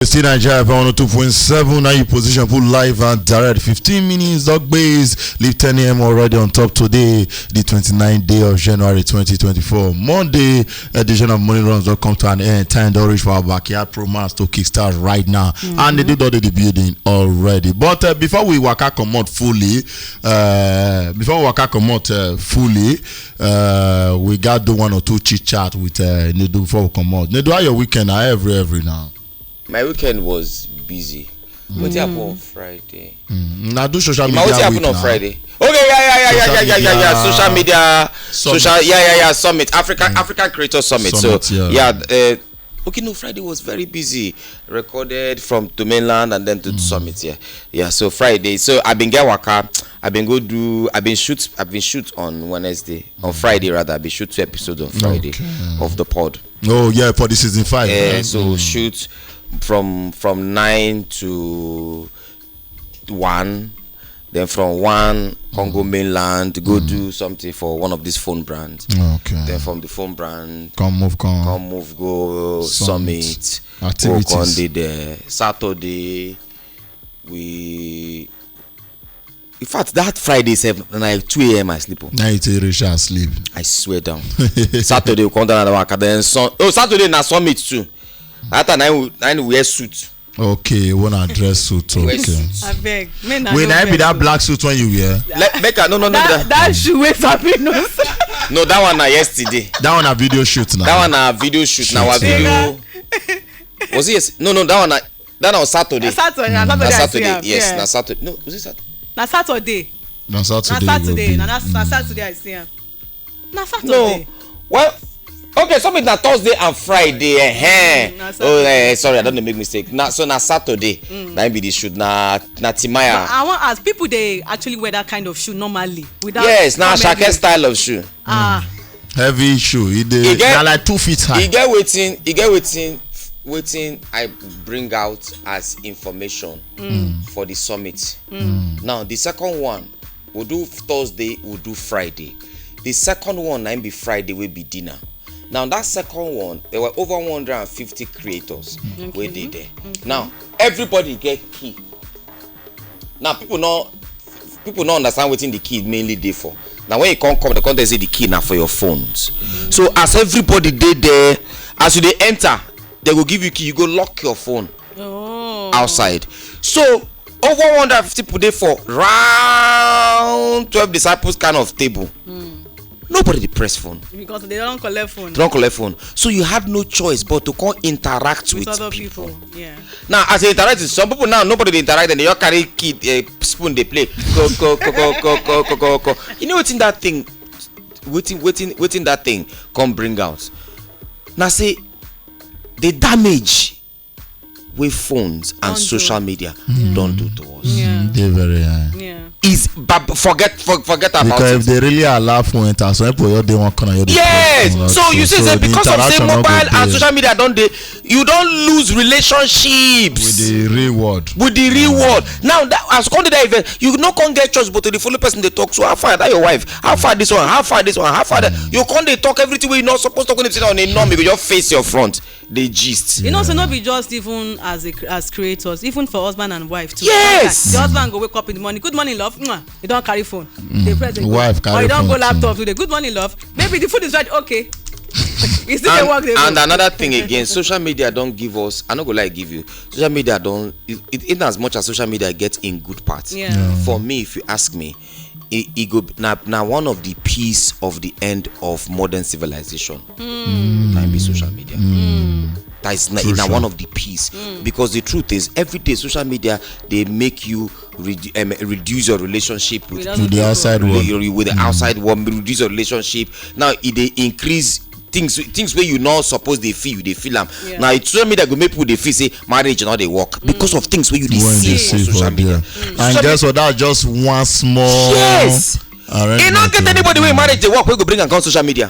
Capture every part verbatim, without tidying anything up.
Still Naija F M one oh two point seven, now you position put live and direct. Fifteen minutes, dog base, leave ten a m already on top today, the twenty-ninth day of January twenty twenty-four. Monday edition of Morning Runs don come to an end. Time don reach for our backyard promo to kickstart right now. And they do don dey the building already. But uh, before we waka comot fully, uh, before we waka comot uh, fully, uh, we got do one or two chit chat with uh, Nedu before we comot. Nedu, how your weekend? How every every now? My weekend was busy. Wetin happen on Friday? Mm, na do social Ima, media wetin week happen on now. Friday? Okay, yeah, yeah, yeah, yeah, Social yeah, yeah, yeah, yeah, yeah. media Social media, summit. social, yeah, yeah, yeah, summit, African African Creator Summit. Summit, so yeah. yeah, uh, okay, no, Friday was very busy. Recorded from to mainland and then to summit. Yeah, yeah. So Friday, so I been get waka. I been go do. I been shoot. I been shoot on Wednesday, on Friday rather. I been shoot two episodes on Friday Okay. of the pod. Oh yeah, for the season five. Eh, Right? so shoot from from nine to one, then from one Congo mainland, go do something for one of these phone brands. Okay. Then from the phone brand, Come move, come. come move, go Summit. Summit. Activities. Go Conde there. Saturday, we. In fact, that Friday sef, na like two a m I sleep. Oh. Now you take reach and sleep. I swear down. Saturday we come down at the waka. Then sun. Oh, Saturday na Summit too. That time I will, I will wear suit. Okay, you wanna dress suit? Wear Okay. suit. Abeg, make na Wait, no now be vex that o. Black suit when you wear. Let, make I no no no. That That, that shoe wey sabi no. No, that one na yesterday. That one a video shoot now. That one na video shoot. Na our Shoot, yeah. Video. Was it yes? No, no, that one na that na on Saturday. Na Saturday, na Na Saturday. I see Saturday. Am. Yes, Yeah. Na Saturday. No, was it Saturday? Na Saturday. Na Na Saturday. Saturday. Go Na be. na na Saturday I see am. Na No. Saturday. Well, okay, something na Thursday and Friday. Eh. Mm, na Oh, Saturday. eh, sorry, I don't make mistake. Na so na Saturday. Na im be the shoot. Na na Timaya. I wan ask, people dey actually wear that kind of shoe normally without Yes, na comment? Asake style of shoe. Ah, Heavy shoe. It dey E get- na like two feet high. E get wetin e get wetin wetin I bring out as information for the summit. Now the second one we do Thursday, we do Friday. The second one na im be Friday wey be dinner. Now that second one, there were over one hundred and fifty creators wey dey there. Now everybody get key. Now people no people no understand wetin the key mainly dey for. Now when you come come, they come dey say the key na for your phones. So as everybody dey there, as you dey enter, they go give you key. You go lock your phone oh. Outside. So over one hundred and fifty people dey for round twelve disciples kind of table. Nobody dey press phone. Because they don collect phone. They don collect phone. So you had no choice but to come interact with, With other people. People. Yeah. Now as you interact with some people now, nobody dey interact and they just carry kid uh, spoon dey play. Go go go go go go go go go. You know wetin that thing, wetin wetin wetin that thing come bring out? Na say the damage wey phones and Don do. Social media don do to us. Yeah. Dey very high. Yeah. Is but forget for, forget about Because it. If they really allow phone enter, some people just dey one corner. Just dey Yes. press phone, So you see, so say the because of say interaction no go mobile and dey. Social media don dey, you don lose relationships With the real world. with the real world. Now that as come to that event, you no come get choice but to dey follow person dey talk. So how far that your wife? How far this one? How far this one? How far that? You come dey talk everything wey you no suppose talk. When you sit down on a norm, you go just face your front. Dey gist. You know, so no be just even as a, as creators, even for husband and wife too. Yes. Sometimes the husband go wake up in the morning. Good morning, love. Mwah. You don carry phone. They press the Wife go. carry Or you don phone go too. Laptop today. Good morning, love. Maybe the food is ready. Okay. You still dey And, work. Dey and go. Another thing again, social media don give us. I no go lie give you. Social media don, it, it, in as much as social media get in good parts. Yeah. Yeah. For me, if you ask me, it, it go na na one of the piece of the end of modern civilization. Na be social media. That is na, na one of the piece, because the truth is every day social media dey make you redu- um, reduce your relationship with With people, other people. Outside world. with the outside world, reduce your relationship. Now e dey increase things things wey you no suppose dey feel, you dey feel am. Yeah. Now social media go make people dey feel say marriage no dey work because of things wey you dey When see they for see social for media. there. And guess what? That's just one small. Yes. E Arrangement no get to anybody wey marriage dey work wey go bring am come social media.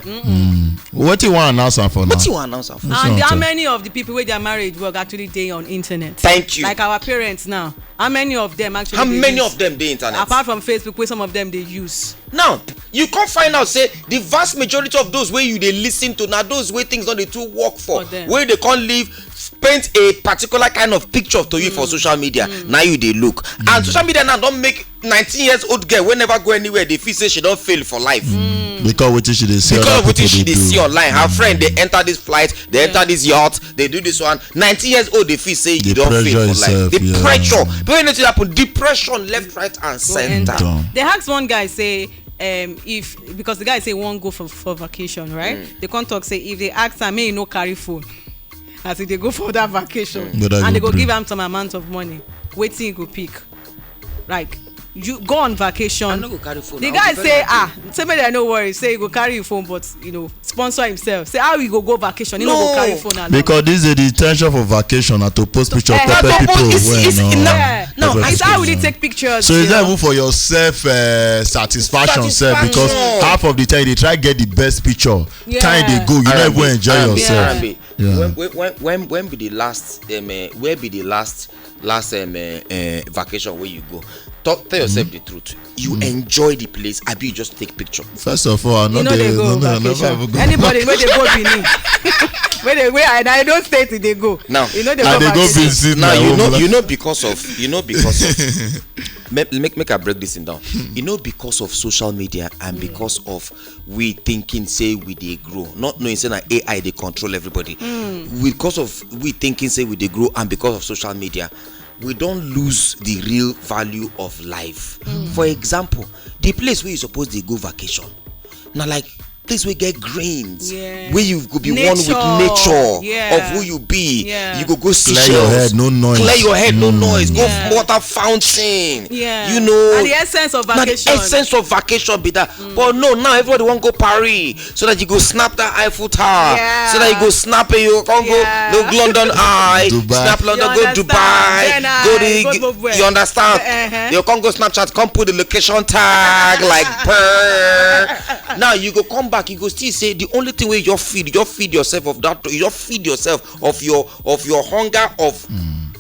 Wetin you wan announce am for now? Wetin you wan announce am for? Wetin And you how wan many of the people wey their marriage work actually dey on internet? Thank you. Like our parents now. How many of them actually? How dey many use- of them dey internet? Apart from Facebook, wey some of them dey use. Now you come find out say the vast majority of those wey you dey listen to na those wey things don dey too work for, For them. Wey dey come leave paint a particular kind of picture to you for social media, na you dey look. And social media now don make nineteen years old girl wey never go anywhere dey feel say she don fail for life. Because wetin she dey see, because of other wetin she people dey dey see do. Online, her friend dey enter this flight, dey enter this yacht, dey do this one. Nineteen years old dey feel say you Dey don pressure fail for life. yourself, The yeah. Pressure. But wetin happen? Depression left, right, and center. Down. They ask one guy say, um, if, because the guy say he wan go for, for vacation, right? They come talk say if they ask am, make he no carry phone as he dey go for that vacation, But I and they go go bring. Give am some amount of money. Wetin he go pick? Like, you go on vacation. I no go carry phone. The I guy go say, carry ah, say make dem no worry, say he go carry him phone, but, you know, sponsor himself. Say how he go go vacation, he no go No. Carry phone along. Because this is the intention for vacation, na to post picture of Eh, pepper to people. post- it's- When it's no, enough. Yeah. No, pepper I It's people, how will he yeah. Take pictures. So it's you not know? Even for your self uh, satisfaction, self, because Satisfaction. Half of the time you dey try get the best picture. Yeah. Time dey go, you no R and B, even enjoy R and B, yourself. R and B. Yeah. When, when, when, when, when be the last, um, uh, where be the last, last um, uh, uh, vacation where you go? Talk, tell yourself the truth. You enjoy the place, abi you just take picture? First of all, I You no know they dey go no, no, I never vacation. even go. Anybody where they go Benin, where they where I, I don't stay till they go. Now, You know they I go dey go vacation. visit Now my you know, homeland. You know because of, you know because of. Make, make, make I break this thing down. You know, because of social media and because of we thinking say we dey grow, not knowing say na A I dey control everybody. Because of we thinking say we dey grow and because of social media, we don lose the real value of life. For example, the place where you suppose dey go vacation, na like place wey get greens, Yeah. Where you go be one with Nature. Nature Yeah. Of who you be. Yeah. You go go Clear Seychelles, your head, no noise. Clear your head, no Mm. Noise. Go Yeah. Water fountain. Yeah. You know, And the essence of na the vacation. Essence of vacation be that. But no, now everybody wan go Paris so that you go snap that Eiffel Tower. Yeah. So that you go snap it, you come Yeah. go look London Eye, Dubai. Snap London, You go understand? Dubai, Then I go the, go Dubai. You understand? Uh-huh. You come go Snapchat, come put the location tag like per. Now you go come back, you go still say the only thing wey you feed, you feed yourself of that, you feed yourself of your of your hunger of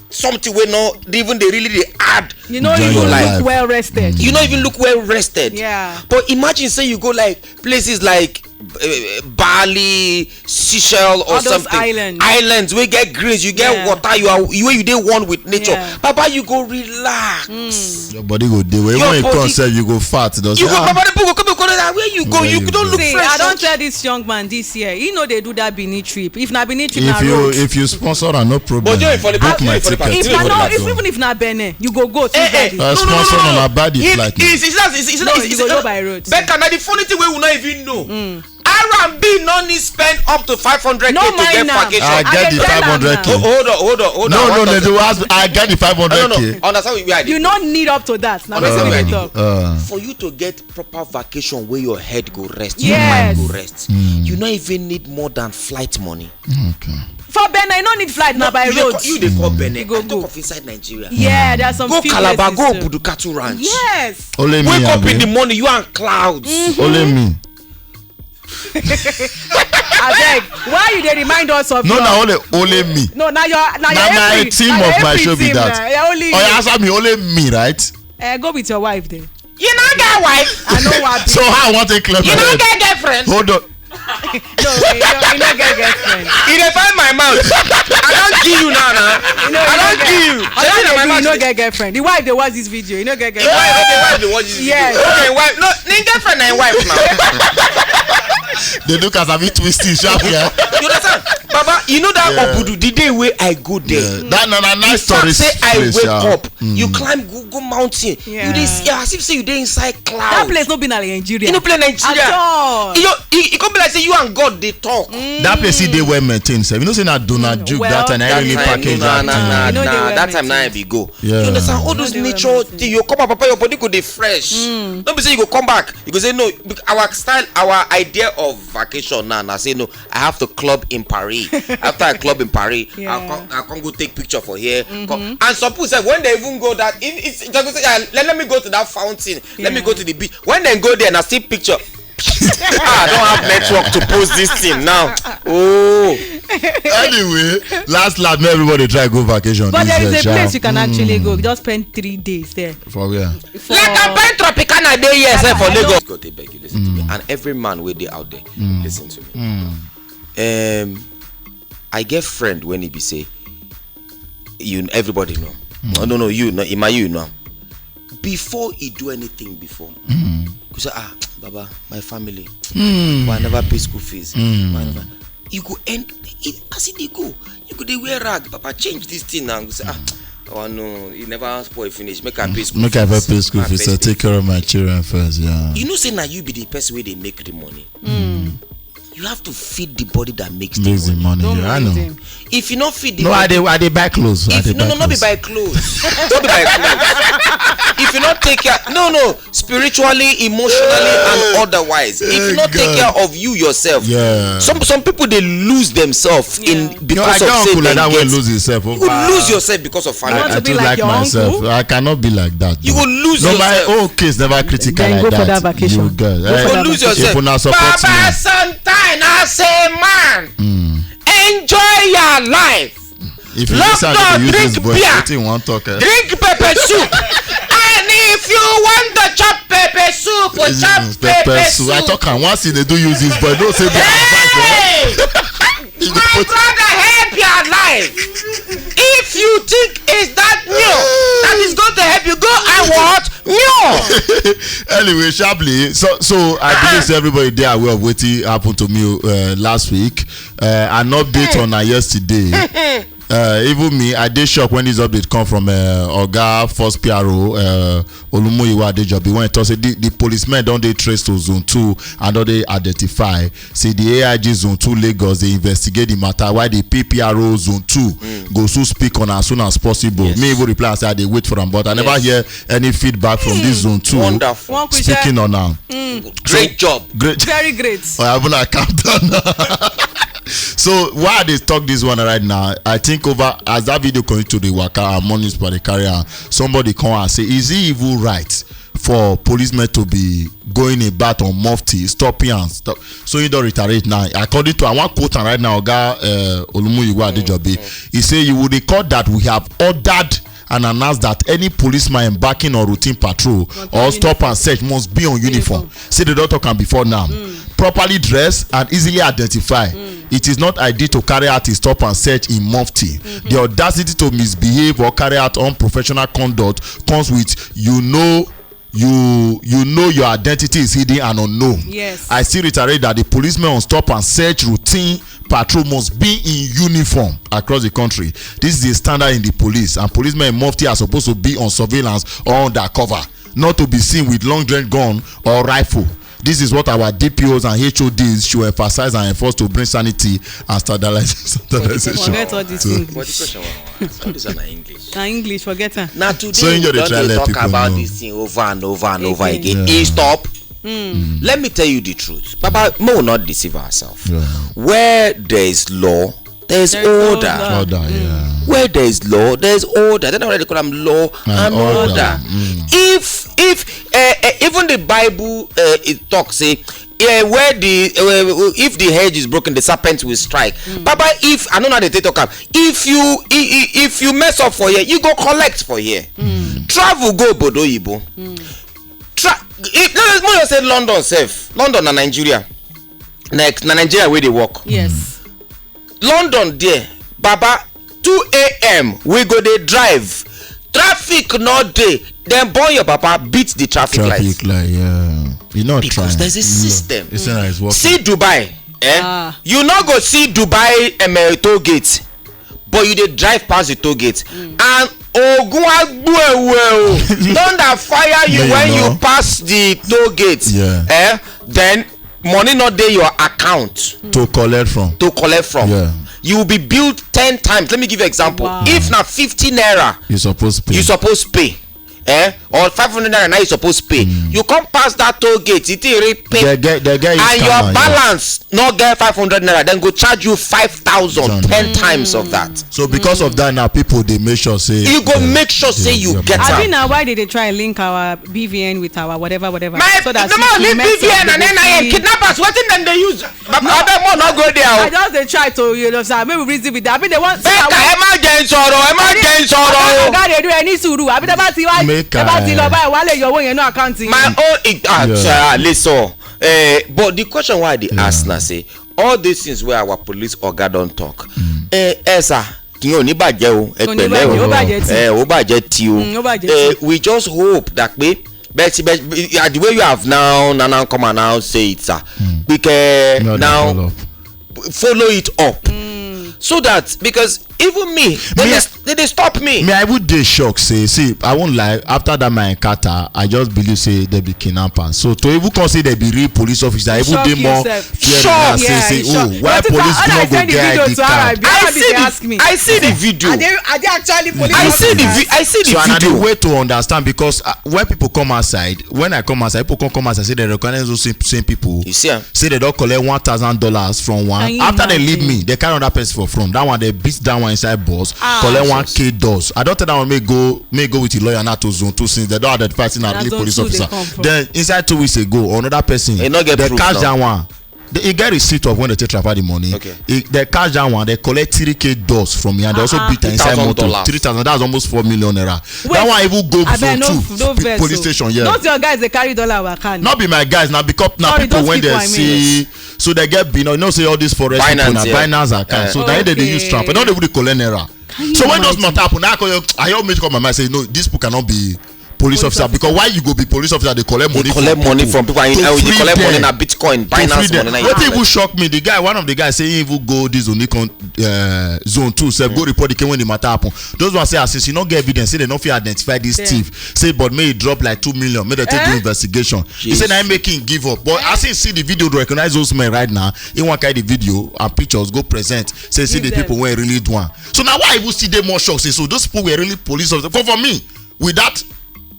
something wey no even dey really dey add You know, Enjoy you your look life. Well rested. You no even look well rested. Yeah. But imagine say you go like places like uh, Bali, Seychelles, or All those something. Islands. Islands wey get greens, you get Yeah. Water, you are you wey you dey one with nature. Yeah. Baba, you go relax. Your body go dey well. Your When you body- come sef, you go fat. Just You say, go, "Ah, Baba, people go come and call that where you go, Where you you don't go? Look See, fresh. I don't tell this young man this year. He know they do that Benin trip. If na Benin trip, if na you road. If you sponsor and no problem. But you for the Book party, my you for the ticket. party. If You na go no, back if home. Even if na Benin, you go go. Eh, eh, Tuesday. no, no, no, Sponsor no, no. on a bad It- flight. It's it's not. It's, it's, No, it's, you it's, go uh, by road. Better na the funny thing wey we no even know. R and B no need spend up to five hundred K No to mind get now. Vacation. I I get dey the tell am five hundred K. now. Oh, hold on, hold on, hold No, on. no, One no. thousand. They ask. I get the five No, hundred no, K. no. Understand where I dey You go. No need up to that. Now Understand wetin where I we dey talk. go. Uh, For you to get proper vacation where your head go rest, Yes. your mind go rest. You no even need more than flight money. Okay. For Benin, you no need flight na by You dey road. co- You dey call Benin. You go I talk go. Of inside Nigeria. Yeah, there's some Go few Calabar, places go too. Budukatu Ranch. Yes. Only me. Wake up Abi. In the morning, you and clouds. Only me. Abeg, why you dey remind us of No, your na only only me. No, na your na Na your my April- team na your of my April show be team that. Na, yeah, only Oh, you you. Answer me, only me, right? Eh, go with your wife there. You no get wife. I know what. So how I want to clear You my no head? Get girlfriend. Hold on. No, you no, you no get girlfriend. You dey find my mouth. I don't give you now, now. You no, I you no don't get- give you. I Say don't na my give you, mouth. You no get girlfriend. The wife they watch this video. You no get The girlfriend. wife, the wife dey watch this video. Yes. Okay, wife. No, na girlfriend na wife now. They look as if twisting sharp here. You understand? Baba, you know that Yeah. Obudu, the day where I go there. Yeah. That na na nice In fact, tourist say I place. Wake Yeah. Up, you climb go go mountain. Yeah. You dey see as if say you dey inside cloud. That place no be na Nigeria. You no play Nigeria. At all. You know, e e come be like say you and God dey talk. That place e dey well maintained sef. You know say na Donald Duke Well, that time na that really time, package no, that no, thing. no, Nah, You know they nah, were that time na I meeting. Be go. Yeah. You understand all No, those they were nature meeting. Thing. You come up, papa, your body go dey fresh. No be say you go come back. You go say no. Bec- Our style, our idea of vacation now, na say no. I have to club in Paris. After I club in Paris, Yeah. I come, I come go take picture for here. Come. And some people say when they even go that, if it's, they go say, "Ah, let, let me go to that fountain. Let me go to the beach." When they go there, na still picture. Ah, I don't have network to post this thing now. Oh, Anyway, last last, make everybody try go vacation. But This there is year, a sha. Place you can actually go. Just spend three days there. For where? For like I buy Tropicana dey here sef for I know. Lagos. God, they beg you listen to me. And every man wey dey out there, listen to me. Um, I get friend when he be say you, everybody know. No, no, no, you know, Ima, you know. Before he do anything before, you say, "Ah, Baba, my family, but I never pay school fees." Why never? You go end it as it dey go. You go dey wear rag, "Papa, change this thing now." You say, "Ah, oh no, you never spoil finish. Make I pay school fees. Make I pay school fees, so take care of my children first." Yeah. You know, say now you be the person where they make the money. You have to feed the body that makes the money. Makes the money. Yeah, I know. If you not feed the body, no, I dey, I dey buy clothes. If, no, no, not be buy clothes. Don't be buy clothes. If you not take care, no, no, spiritually, emotionally, and otherwise. If you not take care of you yourself, yeah, some, some people, they lose themselves in, because of, say, that way, lose yourself. You will lose yourself because of family. I, I too like my uncle. I cannot be like that. You will lose yourself. No, my own case never critical like that. Then go for that vacation. You go for that vacation. If una support me. Baba Santana, as a man, enjoy your life. If you decide to use this voice, wetin you wan talk, eh? Drink pepper soup. And if you want to chop pepper soup, chop pepper soup. I talk am once, e dey do use this voice. No say me advice, eh? My brother, help your life. If you think is that new that is going to help you, go and watch new. Anyway, sharply. So, so I believe say everybody dey aware of wetin happen to me, uh, last week. Uh, an update on na yesterday. Uh, even me, I dey shock when this update come from, uh, Oga First P R O, uh, Olumuyiwa Adejobi, when he talk say the, the policemen don dey trace to zone two and don dey identify. Say the A I G zone two Lagos dey investigate the matter, why the P P R O zone two go soon speak on as soon as possible. Yes. Me even reply and say I dey wait for am, but I never hear any feedback from this zone two speaking on am. Great job. Great. Very great. Oya, una calm down now. So why I dey talk this one right now, I think over as that video continue to dey waka and more news people dey carry am, somebody come and say, is it even right for policemen to be going about on mufti, stopping and stop? So he don reiterate now. According to, I wan quote am right now, Oga, uh, Olumuyiwa Adejobi, he say, you will recall that we have ordered and announce that any policeman embarking on routine patrol or stop and search must be on uniform. Say they don talk am before now. Properly dressed and easily identified. It is not ideal to carry out a stop and search in mufti. The audacity to misbehave or carry out unprofessional conduct comes with, you know, you, you know your identity is hidden and unknown. Yes. I still reiterate that the policemen on stop and search routine patrol must be in uniform across the country. This is a standard in the police, and policemen in mufti are supposed to be on surveillance or undercover, not to be seen with long range gun or rifle. This is what our D P Os and H O Ds should emphasize and enforce to bring sanity and standardize-, standardization. Forget all this English. But the question was, all these are na English. Na English, forget am. Na today we don dey talk about this thing over and over and over again. E stop. Let me tell you the truth, Baba, make we not deceive ourselves. Where there is law, there is order. Order, yeah. Where there is law, there is order. That's why they call am law and order. If, if, uh, uh, even the Bible, uh, it talks say, yeah, where the, uh, if the hedge is broken, the serpent will strike. Baba, if, I don't know how they take talk am. If you, i-, i-, if you mess up for here, you go collect for here. Travel go obodo oyibo. Tra-, if, no, no, no, say London sef. London na Nigeria. Next, na Nigeria wey dey work. Yes. London there, Baba, two a.m. we go dey drive. Traffic no dey. Dem born your papa, beat the traffic light. Traffic light, yeah. You know, because there's a system. It's not, it's working. See Dubai, eh? You no go see Dubai, um, uh, toll gate, but you dey drive past the toll gate, and ogun agbo ewe o, thunder fire you when you pass the toll gate, eh? Then money no dey your account to collect from. To collect from. Yeah. You will be billed ten times. Let me give you example. Wow. If na fifty naira, you suppose pay. You suppose pay. Eh? Or five hundred naira now you suppose pay. You come pass that toll gate, you think you pay. They get, they get, and your balance no get five hundred naira, then go charge you five thousand, ten times of that. So because of that now, people dey make sure say you go make sure say you get am. I think na why they dey try link our B V N with our whatever, whatever. My, so that no more leave B V N and N I N. Kidnappers, wetin dem dey use? But abeg, mo no go there o. I just dey try to, you know, sir, make we reason with them. I mean, they want. Make I, ẹ má jẹ́ n sọ̀rọ̀, ẹ má jẹ́ n sọ̀rọ̀ o. Ọ̀gá dey do any sùúrù. Àbí tẹ́ bá ti wá, tẹ́ bá ti lọ báyìí, wọ́n á lè yọ owó yẹn ní àkáǹtì yín. My own, it, ah, sir, I lè sọ. Eh, but the question why I dey ask na say, all these things wey our police oga don talk, eh, eh, sir, kí yín ò ní bàjẹ́ o, ẹ Kò ní pẹ̀lẹ́ bàjẹ́, o. ó bàjẹ́ tì. Ẹ, ó bàjẹ́ tì o. Mm, ó bàjẹ́ Eh, tì. We just hope that pé, but, but uh, the way you have now now now come and now say it, sir, we can No, now no, no. follow it up, so that, because even me, they Me, dey I- s- they dey stop me. Me, I would dey shock. Say, see, I won't lie. After that my encounter, I just believe say they be kidnappers. So to even come say they be real police officer, I even Shock dey more yourself. fear Shock. than say, Yeah, say, shock. oh, why But if police I- no I go send the get video I D to card? R I B, I how did see they the vi- ask me. I see the video. Are they are they actually police I see the officers? vi- I see the So and I video. Dey wait to understand because uh, when people come outside, when I come outside, people come come outside say they recognize those same, same people. You see am? Say they don collect one thousand dollars from one. Can you After they leave imagine? Me, they carry another person for front. That one they beat that one inside bus. Ah, Collect one Jesus. K dollars. I don tell that one make go make go with the lawyer now to zone two since they don identify say na Na real zone police two they officer. Come from. Then inside two weeks ago, another person. E no get They proof catch now. That one. They, e get receipt of when they take transfer the money. Okay. E, they catch that one. They collect three K dollars from me and they also Ah, beat am inside motor. Three thousand dollars. Three thousand. That's almost four million naira. Wait, That one even go abeg, zone no, two no p- vex police o. Station. Yeah. Those your guys dey carry dollar waka. Not be my guys now because now Sorry, people those when people they I mean see, so they get, you know, you know say all these foreign Binance, people na yeah. Binance account. Yeah. So now they dey use Okay. transfer. They don't even collect naira. Can you So when those imagine? Matter happen, now I call you, I always come my mind say no, this people cannot be police Police officer officer. Because why you go be police officer? They collect money. They collect money from people and To you, you free collect money them. Na Bitcoin, To free Binance them. Money. Na you What collect. Even shock me? The guy, one of the guys say he even go this Onikon uh, zone two. Self go report the case when the matter happen. Those ones say as since you no get evidence, say they no fit identify this Yeah. thief. Say but may he drop like two million. May they take Eh? Do investigation. He say na him make him give up. But as he see the video, recognize those men right now. He wan carry the video and pictures go present. Say see Give the them. People wey really do am. So now why I even still dey more shock? Say so those people were really police officers. For for me, with that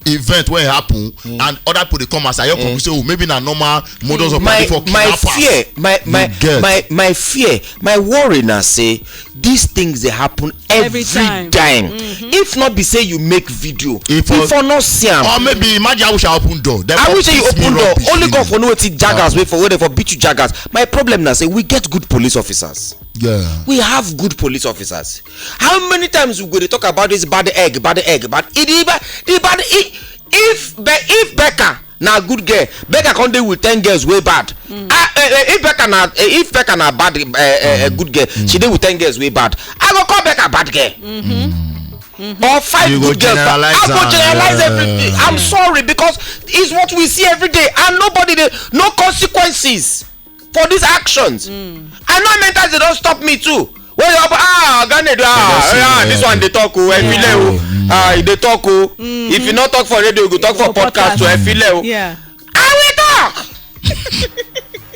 event wey happen and other people dey come as I hear people say oh maybe na normal modus my operandi for my kidnappers. Fear my my You get? My my fear, my worry na say these things dey happen every Every time. Time. If not be say you make video, If if I- I no see am. Or maybe imagine how we shall open door. Then I come wish say you piss me open door rubbish only God finish. For no wetin jaggers wey for wey dey for beat you jaggers. My problem na say we get good police officers. Yeah. We have good police officers. How many times we go dey talk about this bad egg, bad egg, bad e the bad the bad e if be if Becca na good girl, Becca come dey with ten girls wey bad. Ah, eh, eh, if Becca na eh, if Becca na bad eh, eh, eh, good girl, she dey with ten girls wey bad. I go call Becca bad girl. Or five You go good girls. Generalize I go am, generalize yeah. Everything. I'm sorry because it's what we see every day and nobody dey no consequences for these actions. I know many times they don stop me too. Wey you ah Oga Nedu ah They don see ah you, this yeah. One dey talk o, ẹ filẹ o, ah e dey talk o. If you no talk for radio, you go talk for For podcast o, ẹ podcast. Filẹ o. Yeah. I will talk.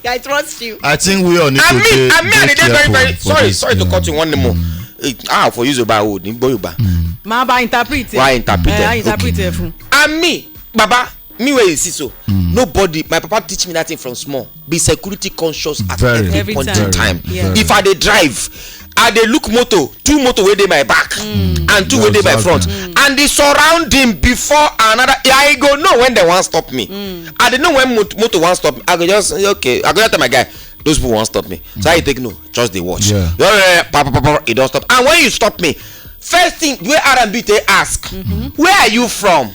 I trust you. I think we all need And to me, dey, and me, I dey dey very, careful very for sorry, this, sorry to yeah. Cut in one more. Eh, ah, for use Yoruba o, ní gbọ́ Yoruba. Màá bá interpret ẹ. Why interpret Eh, ẹ? I interpret ẹ fún. And me, Baba, me wey you see so, nobody, my papa teach me that thing from small. Be security conscious at Very, every Every point time. In time. Yeah. If I dey drive, I dey look motor, two motor wey dey my back and two wey dey my That's front, okay. And the surrounding before another, I go know when they wan stop me. I dey know when mot- motor wan stop me. I go just say, okay, I go just tell my guy, those people wan stop me. So I take no, just dey watch. Yeah. Yeah, yeah, yeah, pa, pa, pa, pa, e don stop. And when you stop me, first thing wey R and B take ask, where are you from?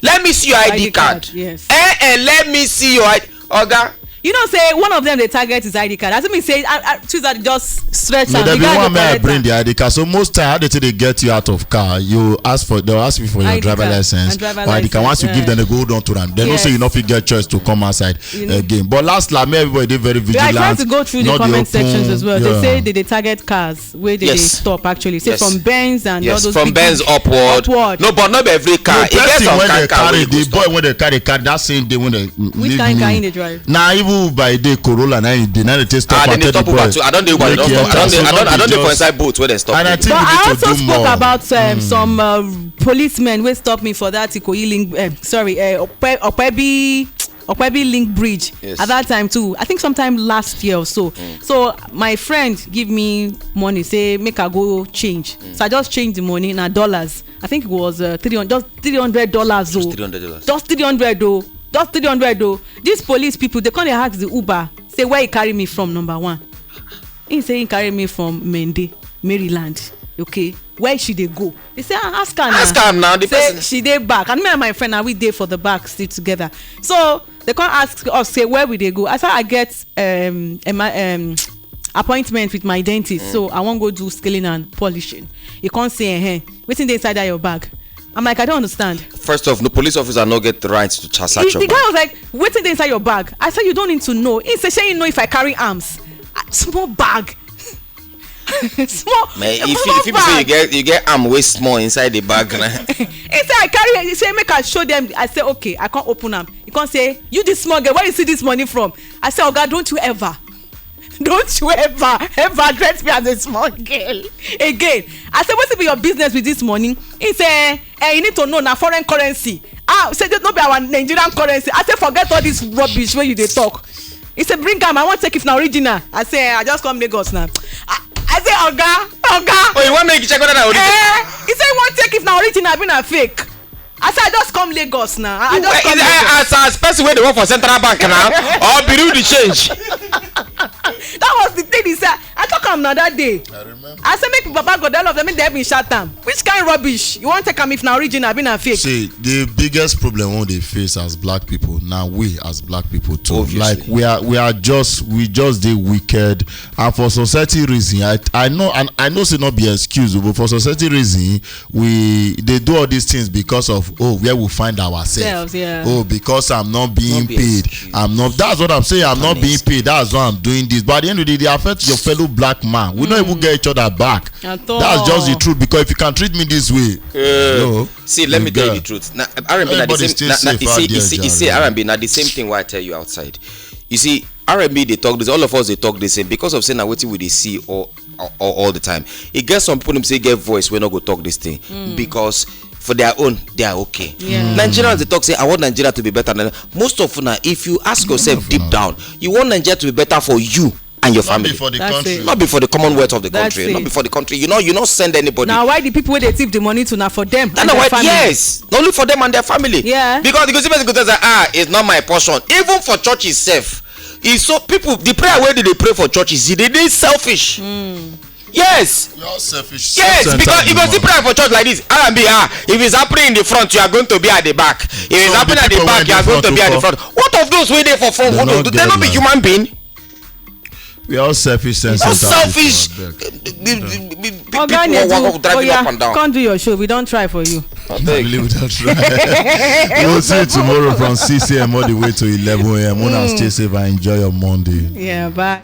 Let me see your I D, I D card. Card, yes. Eh, eh, let me see your I D. Oga, You know say one of them dey target his I D card. As if me say, I, I, choose that just stretch No, am. there The be guy one go man collect bring am. The I D card. So most time, how they take they get you out of car? You ask for they ask you for your I D driver card license and driver or I D card. Once you license, give them, they go down to them. They know Yes. Say you no fit get choice to come outside You know. Again. But last last, me everybody dey very We are vigilant. trying to go through the Not comment open- sections as well. They Yeah. Say they, they target cars where they, they Yes. Stop actually. Say Yes. From Benz and all Yes, those from big, Benz big upward. Upward. No, but not be every car. The E get person some when kind they car carry wey go the stop. Boy when they carry car that same day when they Which kind car in the drive? Now even by day Corolla now he dey now they take stop Ah, and then they tell stop the Uber boy, too. I don dey Uber. I make don he stop. I enter. don dey. So I no don. I be don dey for just- inside boat where they stop. And I think But we I need also to do spoke more. About um, some uh, policemen wey stop me for that Ikoyi link, uh, sorry, uh, Okpe, Okpebi, Okpebi link bridge Yes. At that time too. I think sometime last year or so. So my friend give me money, say make I go change. So I just change the money na dollars. I think it was uh, three hundred, just three hundred dollars. Oh, Three hundred dollars. Just three hundred oh, just three hundred oh. These police people, they come dey ask the Uber, say where he carry me from, number one. He say he carry me from Mende, Maryland. Okay, where she dey go? He say ah, ask her now. Ask am now, the Say person. She dey back, and me and my friend na we dey for the back still together. So they come ask us say where we dey go. I say I get um, ema- um appointment with my dentist, so I wan go do scaling and polishing. He come say, "Eh, wetin dey inside that your bag?" I'm like, "I don't understand." First off, no police officer no get the right to cha- search The, your the guy bag. Was like, "Wetin dey inside your bag?" I said, "You don't need to know." He say, "Shey you know if I carry arms?" Ah, small bag. Small, Man, a if small you, if people say you bag. Get you get arm waist small inside the bag na. He say I carry. He say make I show them. I say, "Okay." I can't open am. He can't say, "You this small girl, where you see this money from?" I say, "Oga, don't you ever, don't you ever, ever address me as a small girl again." I say, "Wetin be your business with this money?" He say, "Eh, you need to know na foreign currency." Ah, say, "No be our Nigerian currency." I say, "Forget all this rubbish wey you dey talk." He say, "Bring am, I wan check if na original." I say, "I just come Lagos now." I, I say, "Oga, oga." Oh, you wan make you check whether na original? Eh, he say he wan check if na original abi na fake. I say, "I just come Lagos now. I I just come Lagos." As as person wey dey work for central bank now, or bureau the change. That was the thing he said. I talk am na that day. I remember. I say make Baba God, all of them, make dem help me shout am. Which kind rubbish? You wan take am if na original abi na fake? See, the biggest problem we dey face as black people, now we as black people too. Obviously. Like we are, we are just, we just dey wicked. And for society reason, I, I know, and I know say not be excuse, but for society reason, we they do all these things because of, oh, where we find ourselves. Selves, yeah. Oh, because I'm not being Not be paid. Excuse. I'm not. That's what I'm saying. I'm not being Honest. Paid. That's why I'm doing this. But at the end of the day, they affect your fellow black man. We don't even get each other back. At all. That's just the truth. Because if you can treat me this way, no, See, let me tell you the truth. Now, R and B na the Everybody same. stay Na, na, safe you out see, you there, see, you Jare. see, R and B na the same thing. Why I tell you outside, you see, R and B they talk this. All of us they talk the same because of saying na wetin we dey see all, all, all the time. E get some people dem say get voice wey no go talk this thing because for their own they are okay. Yeah. Nigerians they talk say I want Nigeria to be better than most of una. If you ask yourself deep down, you want Nigeria to be better for you and your Not be family. For the That's country. it. Not be for the commonwealth of the That's country. Not it. Be for the country. You know, you not send anybody. Now why the people wey dey thief the money to na for them? That's not why. Yes, only for them and their family. Yeah. Because you go see person go tell say, ah, it's not my portion. Even for church itself, it's so people the prayer wey they dey pray for churches, they dey selfish. Yes. We all selfish. Yes, Self-centered because you go people. See prayer for church like this. R and B, ah, if it's happening in the front, you are going to be at the back. If it's So happening the at the people back, wey you are dey going to front be at the go front. What of those wey dey for front? They What no of those? Get They no be life. Human being. We all selfish, Not self-centered selfish. people, abeg. The- the- the- the Oga people walk Nedu, up driving oya, up and down. Come do your show. We don't try for you. Really, we don't try. We'll see you tomorrow from six a.m. all the way to eleven a.m. Una stay safe and enjoy your Monday. Yeah, bye.